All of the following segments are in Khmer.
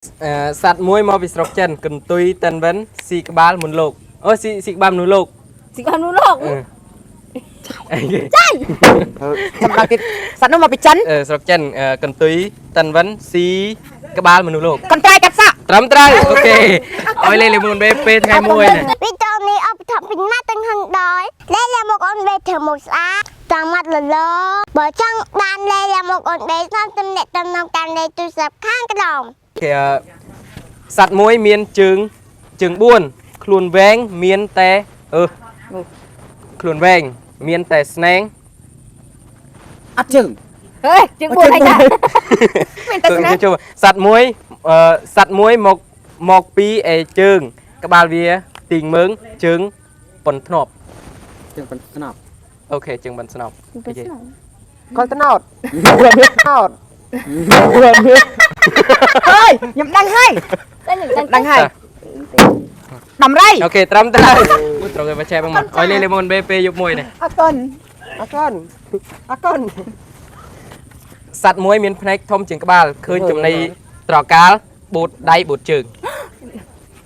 សត្វមួយមកពីស្រុកចិនកន្ទុយតិនវិនស៊ីក្បាលមុនលោកអូស៊ីស៊ីក្បាលមនុស្សលោក ស៊ីក្បាលមនុស្សលោក អឺអីគេ ចៃ ចាំដល់ទៀតសត្វនោះមកពីចិន អឺស្រុកចិនអឺកន្ទុយតិនវិនស៊ីក្បាលមនុស្សលោក កន្ត្រៃកាត់សក់ ត្រឹមត្រូវ OK ឲ្យលេខលេខមុនបេពេលថ្ងៃមួយនេះ វីដេអូនេះអបថពីម៉ាត់ទាំងហឹងដោយលេលាមកអូនបេធ្វើមុខស្អាតចង់ម៉ាត់លលបើចង់បានលេលាមកអូនបេសូមទំនាក់ទំនងតាមលេខទូរស័ព្ទខាងក្រោម គេអឺសត្វមួយមានជើងជើង4ខ្លួនវែងមានតែអឺខ្លួនវែងមានតែស្នែង អត់ជើង ហេជើង4ហើយចា មានតែស្នេហ៍ ចូលសត្វមួយអឺសត្វមួយមកមកពីអេជើង ក្បាលវាទីងមើងជើងប៉ុនធ្នប់ ជើងប៉ុនស្នប់ OK ជើងប៉ុនស្នប់អូខេ កលត្នោតត្នោតហើយខ្ញុំដឹងហើយ តែនឹងតែ ដឹងហើយដំរី OK ត្រឹមត្រូវមួយត្រូវគេបច្ចេកបងមកឲ្យលេខលេខមុនបេពេលយប់មួយនេះ អរគុណអរគុណអរគុណ សត្វមួយមានភ្នែកធំជាងក្បាលឃើញចំណីត្រកាលបូតដៃបូតជើង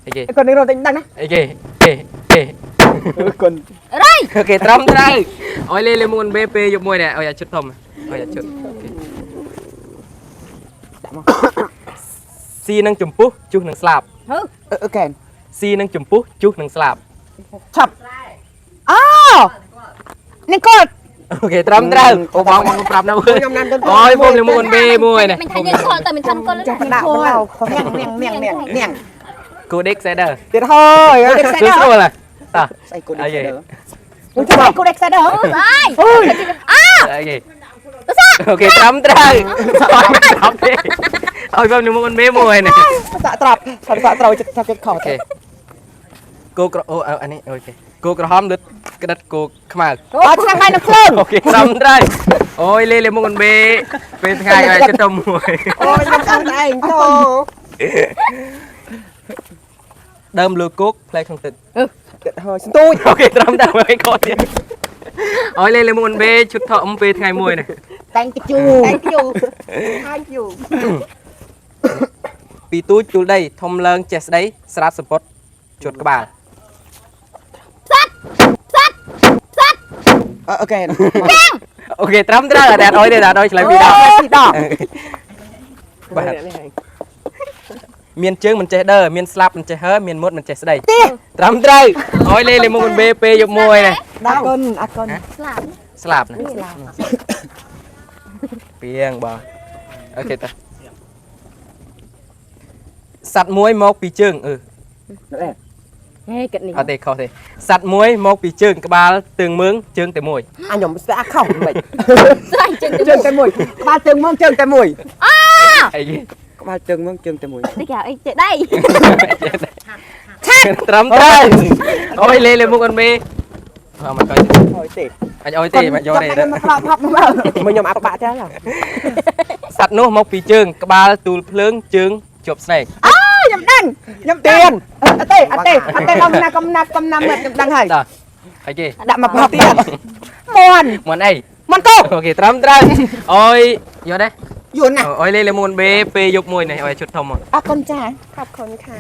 អីគេ អរគុណនេះរត់តែដឹងណា អីគេគេគេ គុណ រៃ OK ត្រឹមត្រូវឲ្យលេខលេខមុនបេពេលយប់មួយនេះឲ្យអាឈុតធំឲ្យអាឈុត OK ស៊ីនឹងចំពុះជុះនឹងស្លាប់ ហឺ អឺកែន ស៊ីនឹងចំពុះជុះនឹងស្លាប់ ឆាប់អូនេះកល OK ត្រឹមត្រូវអូបងបងប្រាប់ណា ខ្ញុំណាំទៅ អូយពុំលេមុនបេមួយនេះ មិនថាយើងខលតែមិនថាកល ចាស់ដាក់បណ្ដោញ៉ាំញ៉ាំញ៉ាំញ៉ាំញ៉ាំ គូដេកសេដឺ ទៀតហើយ គឺស្រួលហ៎តោះ ស្អីគុណនេះ អូចាំគូដេកសេដឺ អូស្អី អូយ អីគេ OK ត្រឹមត្រូវអត់ត្រឹមទេឲ្យបងនិមុនបេមួយនេះ សាក់ត្រាប់សាក់ត្រូវចិត្តចិត្តខុស OK គោក្រអូអានេះ OK គោក្រហមលឹតក្តិតគោខ្មៅ អត់ឆ្នាំហើយនឹងភ្លើង OK ត្រឹមត្រូវអូយលេលេមុនបេពេលថ្ងៃឲ្យចិត្តទៅមួយ អូយខ្ញុំអត់ឯងតោ ដើមលើគោកផ្លែក្នុងទឹក ទៀតហើយសន្ទូច OK ត្រឹមត្រូវហើយកោទៀតឲ្យលេលេមុនបេឈុតថអំពេលថ្ងៃមួយនេះ តែងជូ Thank you Thank you ពីទូចទូលដីធំឡើងចេះស្ដីស្រាតសម្ពុតជួតក្បាល អូខេ អូខេត្រឹមត្រូវអត់អត់អុយទេអត់អុយឆ្លើយពីដង ពីដង បាទមានជើងមិនចេះដើរមានស្លាប់មិនចេះហើមានមុតមិនចេះស្ដីត្រឹមត្រូវអុយលេលេមុខមិនបេពេលយប់មួយនេះ អរគុណអរគុណ ស្លាប់ ស្លាប់ណាពីងបាទអូខេតាសត្វមួយមកពីជើងអឺ ហេគិតនេះ អត់ទេខុសទេសត្វមួយមកពីជើងក្បាលទើងមើងជើងតែមួយ អាខ្ញុំស្អាខុសមិន ស្អីជើង ជើងតែមួយក្បាលជើងមកជើងតែមួយ អីគេ ក្បាលជើងមកជើងតែមួយ នេះគេអីចេះដៃ ត្រឹមត្រូវអូយលេលេមុខអត់មេអត់មកកុយ អុយទេ អញអុយទេមកយកទេ មកផ្លោផប់មកមើលខ្ញុំអាប់បាក់ចាស់ សត្វនោះមកពីជើងក្បាលទូលភ្លើងជើងជាប់ស្នែក អូខ្ញុំដឹងខ្ញុំទៀនអត់ទេអត់ទេអត់ទេកុំណាកុំណាកុំណាមើលខ្ញុំដឹងហើយ តោះអីគេ ដាក់មកផប់ទៀតមន់ មន់អី មន់កោ អូខេត្រឹមត្រូវអូយយកដែរ យួនណា អូយលេលេមុនបេពេលយប់មួយនេះអុយឈុតធំមក អរគុណចាខอบគុណค่ะ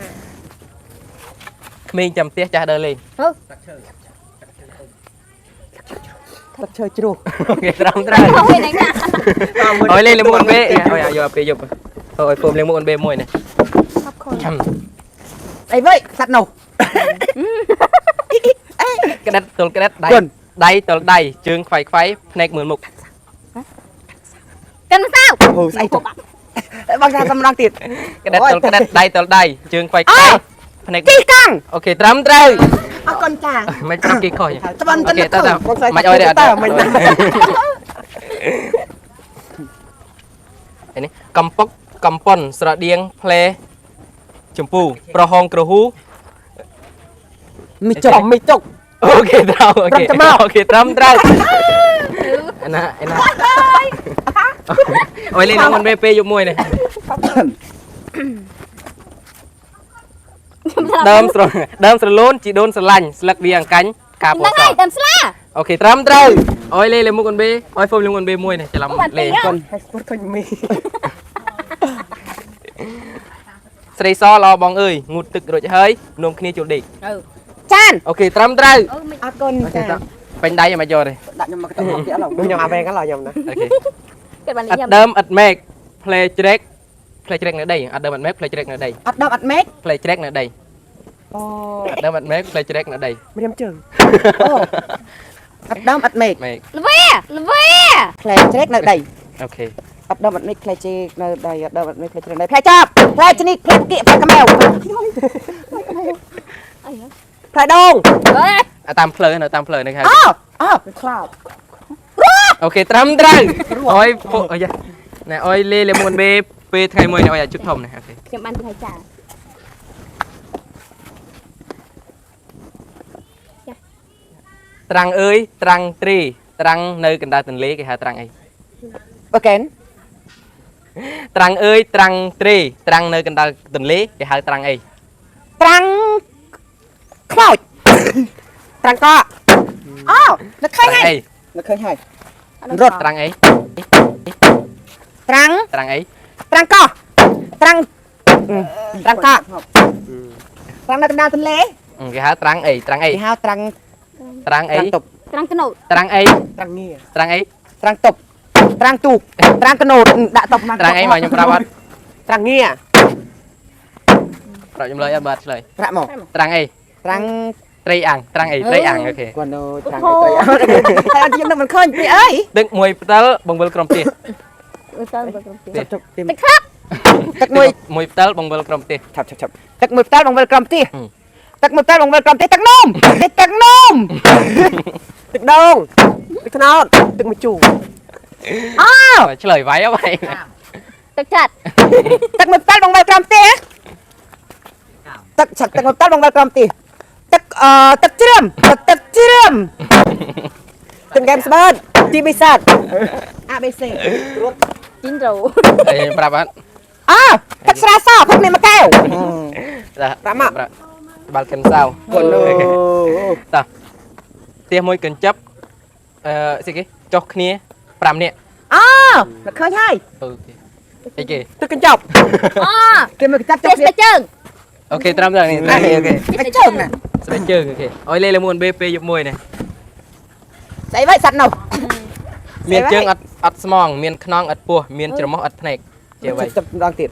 ក្មេងចាំផ្ទះចាស់ដើរលេង ទឹកឈើជ្រោះ អូខេត្រឹមត្រូវ អូយនេះណា អូយលេលេមុនបេអូយយកពេលយប់អូយពូមលេមុនបេមួយនេះ ខอบគុណអីវិញសត្វនោះ ក្តិតទល់ក្តិតដៃដៃទល់ដៃជើងខ្វៃខ្វៃភ្នែកមើលមុខ កាន់ម្សៅ អូស្អីទៅបងថាសំរងទៀត ក្តិតទល់ក្តិតដៃទល់ដៃជើងខ្វៃខ្វៃភ្នែក ទីកង់ អូខេត្រឹមត្រូវ អរគុណចា មិនប្រាប់គេខុស ត្បិន អូខេតើមិនអុយទេអត់ មិន នេះកំពុកកំប៉ុនស្រដៀងផ្លែចម្ពូប្រហោងក្រហ៊ូ មីចុកមីចុក អូខេត្រូវអូខេអូខេត្រឹមត្រូវអាណាអាណាអូយលេងមុនពេលយប់មួយនេះដើមស្រដើមស្រលូនជីដូនស្រឡាញ់ស្លឹកវាអង្កាញ់ការពណ៌ ហ្នឹងហើយដើមស្លា អូខេត្រឹមត្រូវអូយលេលេមុខអូនបេអូយហ្វូមលេមុខអូនបេមួយនេះច្រឡំលេ គុណហើយស្ពុតឃើញមី ស្រីសល្អបងអើយងូតទឹករួចហើយនាំគ្នាចូលដេក ចាន អូខេត្រឹមត្រូវ អរគុណចា ពេញដៃឲ្យមកយកទេ ដាក់ខ្ញុំមកទៅមកទៀតឡើយ ខ្ញុំអាវែងហ្នឹងឡើយខ្ញុំណា អូខេ គិតបានញ៉ាំ អត់ដើមអត់មេកផ្លែជ្រែកផ្លែជ្រែកនៅដីអត់ដើមអត់មេកផ្លែជ្រែកនៅដី អត់ដើមអត់មេឃ ផ្លែជ្រែកនៅដី អូ អត់ដើមអត់មេកផ្លែជ្រែកនៅដី ម្រាមជើងអូអត់ដើមអត់មេឃ មេក ល្វាល្វា ផ្លែជ្រែកនៅដី អូខេ អត់ដើមអត់មេឃផ្លែជ្រែកនៅដីអត់ដើមអត់មេឃផ្លែជ្រែកនៅផ្លែចប់ផ្លែឈ្នីផ្លែគៀកផ្លែខ្មៅផ្លែដូង អើយ អាតាមផ្លូវនៅតាមផ្លូវនេះហៅ អូអូ ខ្លោប អូខេត្រឹមត្រូវអុយពួកអុយណែអុយលេលេមុនបេពេលថ្ងៃមួយនេះអុយអាជុតធំនេះអូខេ ខ្ញុំបានទីហើយចា ត្រាំងអើយត្រាំងត្រីត្រាំងនៅកណ្ដាលទន្លេគេហៅត្រាំងអី អូខេ ត្រាំងអើយត្រាំងត្រីត្រាំងនៅកណ្ដាលទន្លេគេហៅត្រាំងអី ត្រាំងខ្លោចត្រាំងកក់អូនឹកឃើញហើយ ត្រាំងអី នឹកឃើញហើយ រត់ ត្រាំងអី ត្រាំង ត្រាំងអី ត្រាំងកោះត្រាំងត្រាំងកក់ត្រាំងនៅកណ្ដាលទន្លេ គេហៅត្រាំងអីត្រាំងអី គេហៅត្រាំង ត្រាំងអី ត្រាំងតុប ត្រាំងកណូត ត្រាំងអី ត្រាំងងា ត្រាំងអី ត្រាំងតុបត្រាំងទូកត្រាំងកណូតដាក់តុប ត្រាំងអីមកខ្ញុំប្រាប់អត់ ត្រាំងងា ប្រាប់ខ្ញុំលើយអត់បាទឆ្លើយ ប្រាក់មក ត្រាំងអី ត្រាំង ត្រីអាំងត្រាំងអីត្រីអាំងអូខេ គាត់នៅត្រាំង ត្រីហើយអត់ខ្ញុំនឹកមិនឃើញពីអី ទឹកមួយផ្តិលបង្វិលក្រុមផ្ទះ ទៅទៅក្រុមទៀត ជប់ ទឹកខ្លាប់ ទឹកមួយ មួយផ្តិលបង្វិលក្រុមផ្ទះ ឆាប់ឆាប់ឆាប់ទឹកមួយផ្ទែលបង្វិលក្រំផ្ទះទឹកមួយផ្ទែលបង្វិលក្រំផ្ទះទឹកនំទឹកនំ ទឹកដូងទឹកត្នោតទឹកម្ជូរ អូ ឆ្លើយវាយវាយ ទឹកចាត់ ទឹកមួយផ្ទែលបង្វិលក្រំផ្ទះទឹកឆាប់ទឹកមួយផ្ទែលបង្វិលក្រំផ្ទះទឹកអឺទឹកជ្រាមទឹកជ្រាមទឹកហ្គេមស្បឺតទីបិសាទ ABC ជីនរូ អីប្រាប់អត់ អើទឹកស្រាសផឹកនេះមួយកែវ ប្រាប់មកបាល់កិនសៅ គាត់នៅ តោះផ្ទះមួយកញ្ចប់អឺស្អីគេចុះគ្នា5នាក់ អូមិនឃើញហើយ អូខេអីគេ ទឹកកញ្ចប់ អូ គេមកចាប់ ចេះ ចុះ ស្បែកជើង អូខេត្រឹមត្រូវនេះអូខេ តែជើងណា ស្បែកជើងអូខេអុយលេលេមួនបេពេលយប់មួយនេះ ស្អីវិញសត្វនោះ មានជើងអត់អត់ស្មងមានខ្នងអត់ពោះមានច្រមុះអត់ភ្នែកជាអ្វី ចាប់ម្ដងទៀត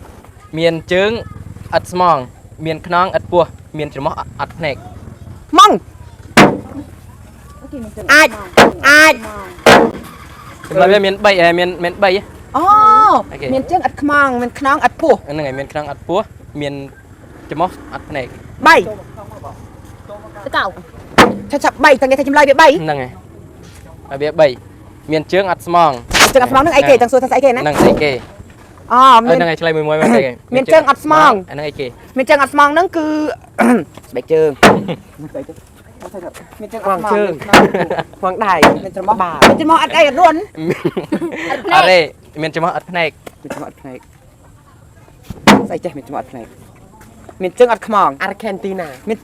មានជើងអត់ស្មងមានខ្នងអត់ពោះមានច្រមុះអត់ភ្នែក ម៉ងអាចអាច ចម្លើយវាមាន3ឯមានមាន3 អូមានជើងអត់ខ្មងមានខ្នងអត់ពោះ ហ្នឹងហើយមានខ្នងអត់ពោះមានច្រមុះអត់ភ្នែក 3 ទឹកកៅ ឆាប់ឆាប់3តាំងគេថាចម្លើយវា3 ហ្នឹងហើយហើយវា3មានជើងអត់ស្មង ជើងអត់ស្មងនឹងអីគេចង់សួរថាស្អីគេណា ហ្នឹងស្អីគេ អូមាន ហ្នឹងហើយឆ្លើយមួយមួយមកស្អីគេ មានជើងអត់ស្មង អាហ្នឹងអីគេ មានជើងអត់ស្មងហ្នឹងគឺ ស្បែកជើង មានជើង ខ្វងជើងខ្វងដៃ មានច្រមុះ បាទ មានច្រមុះអត់អីអត់រួន អត់ទេមានច្រមុះអត់ភ្នែក មានច្រមុះអត់ភ្នែកស្អីចេះមានច្រមុះអត់ភ្នែក មានជើងអត់ខ្មង អារខេនទីណា មាន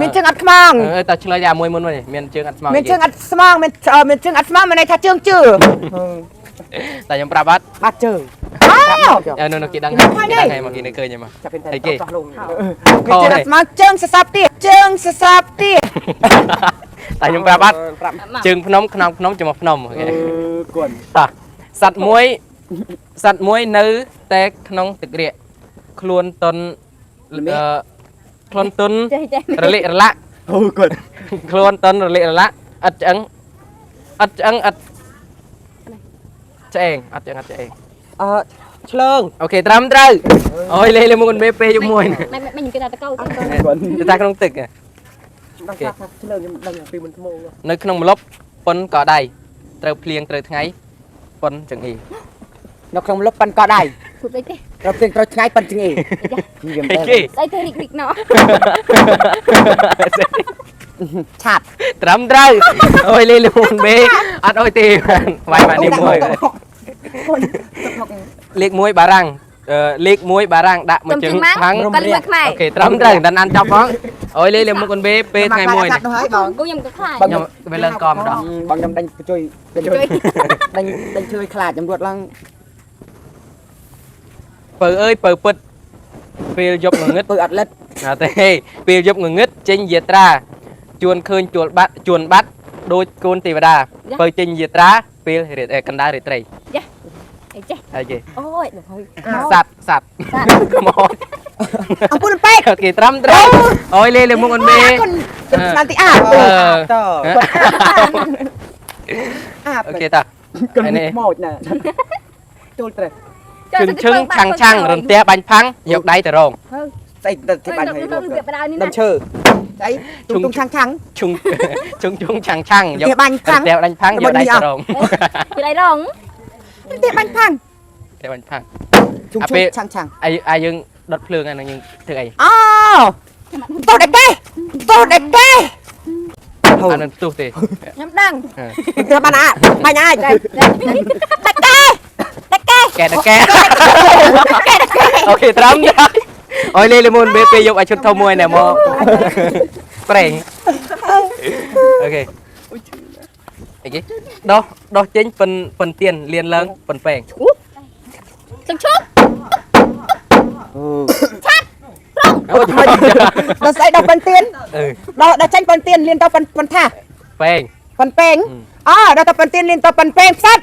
មានជើងអត់ខ្មង អឺតើឆ្លើយតែមួយមុនវិញមានជើងអត់ស្មង មានជើងអត់ស្មងមានមានជើងអត់ស្មងមានន័យថាជើងជឿ តែខ្ញុំប្រាប់អត់ បាត់ជើង អូ អឺនោះគេដឹងគេដឹងហើយមកគេនៅឃើញហើយមក ចាប់เป็นតែ អីគេ តោះលង មានជើងអត់ស្មងជើងសសបទៀតជើងសសបទៀត តែខ្ញុំប្រាប់អត់ ប្រាប់ ជើងភ្នំខ្នងភ្នំច្រមុះភ្នំអូខេ គាត់ តោះសត្វមួយសត្វមួយនៅតែក្នុងទឹករាកខ្លួនតុនអឺខ្លួនតុន ចេះចេះ រលាករលាក់ អូគាត់ ខ្លួនតុនរលាករលាក់អត់ឆ្អឹងអត់ឆ្អឹងអត់ឆ្អេងអត់ឆ្អឹងអត់ឆ្អេង អឺឆ្លើង អូខេត្រឹមត្រូវអូយលេលេមុនមេពេលយប់មួយ មិនមិនខ្ញុំគេថាតកៅ គាត់ ទៅតែក្នុងទឹក ដឹងថាឆ្លើងខ្ញុំដឹងពីមុនថ្មង នៅក្នុងម្លប់ប៉ុនក៏ដៃត្រូវភ្លៀងត្រូវថ្ងៃប៉ុនចង្អី នៅក្នុងលុបប៉ិនកដៃ គូស្អីទេ ត្រូវភ្លៀងត្រូវថ្ងៃប៉ិនចង្អេវាមិន អីគេ ស្អីទេរីករីកណោ ឆាប់ ត្រឹមត្រូវអូយលេលេមុនមេអត់អុយទេវាយមកនេះមួយលេខ1បារាំងលេខ1បារាំងដាក់មួយជើងខាង កាលមួយខ្មែរ អូខេត្រឹមត្រូវតែអានចប់ផងអូយលេលេមុខអូនបេពេលថ្ងៃមួយ នោះហើយបង គូខ្ញុំក៏ខ្លាច ខ្ញុំវាឡើងកម្ដង បងខ្ញុំដេញជួយដេញជួយដេញដេញជួយខ្លាចខ្ញុំរត់ឡើង ពៅអើយពៅពិត ពេលយប់ងងឹត ពើអត់លិត អត់ទេពេលយប់ងងឹតចេញយាត្រាជួនឃើញជួលបាត់ជួនបាត់ដូចកូនទេវតាបើចេញយាត្រាពេលរាត្រីកណ្ដាលរាត្រី អីចេះ ហើយគេ អូយដល់ហើយ សัตว์សัตว์ខ្មោច អំពូលពេក គេត្រឹមត្រូវអូយលេលេមុខអូនមេ ខ្ញុំស្មានទីអា អឺ ត អា អូខេតា កុំខ្មោចណាចូលត្រេះ ជឹងឈឹងឆាំងឆាំងរន្ទះបាញ់ផាំងយកដៃទៅរង ស្អីទៅបាញ់ហើយ វាបដៅនេះណា ដើមឈើ ស្អីទុំទុំឆាំងឆាំង ឈុងឈុងឈុងឆាំងឆាំង រន្ទះបាញ់ផាំង រន្ទះបាញ់ផាំងយកដៃទៅរង ពីដៃរង ទេបាញ់ផាំង រន្ទះបាញ់ផាំង ជុំជុំ អាពេល ឆាំងឆាំង អាយអាយើងដុតភ្លើងអាហ្នឹងយើងធ្វើអី អូតូតអីគេតូតអីគេ អានឹងផ្ទុះទេ ខ្ញុំដឹង ទេបានអាបាញ់អាចតកេតកេ កែតកែអូខេត្រឹមត្រូវអូយលេលេមុនពេលពេលយកឲ្យឈុតធំមួយណែមកប្រេងអូខេអីគេដោះដោះចេញពិនពិនទៀនលៀនឡើងពិនពេង សង្ឈប់ អូយ ដល់ស្អីដល់ប៉ិនទៀន អឺ ដល់ដល់ចាញ់ប៉ិនទៀនលៀនទៅប៉ិនប៉ិនថា ពេង ប៉ិនពេងអូដល់ទៅប៉ិនទៀនលៀនទៅប៉ិនពេងផ្សិត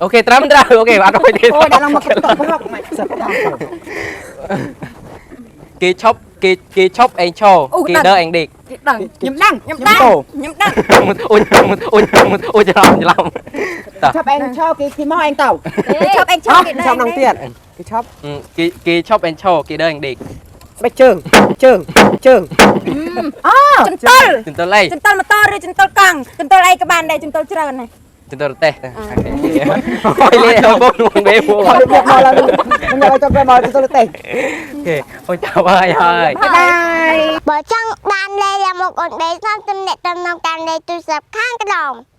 អូខេត្រឹមត្រូវអូខេអត់អុយទេ អូយដល់ឡើងមកកតបហកមិន សិតដល់ គេឈប់គេគេឈប់អេងឈរគេដើរអេងដេក គេដឹង ខ្ញុំដឹង ខ្ញុំដឹងខ្ញុំដឹង អូយអូយអូយច្រឡំច្រឡំតោះ ឆាប់ឯងឈរគេគេមកឯងទៅ គេឈប់អេងឈប់គេ ឆប់នឹងទៀតគេឆប់ គេគេឈប់អេងឈរគេដើរអេងដេក ស្បែកជើងជើងជើង អូ ចន្ទល់ ចន្ទល់អី ចន្ទល់ម៉ូតូឬចន្ទល់កង់ចន្ទល់អីក៏បានដែរចន្ទល់ច្រើនណាស់ ចន្ទល់រទេះអូយលេបងបងបេពួក មកឡើងខ្ញុំឲ្យទៅមកទៅទេ អូខេអូយចាប់ហើយហើយ បាយ បើចង់បានលេខរបស់អូនបេសូមទំនាក់ទំនងតាមលេខទូរស័ព្ទខាងក្រោម។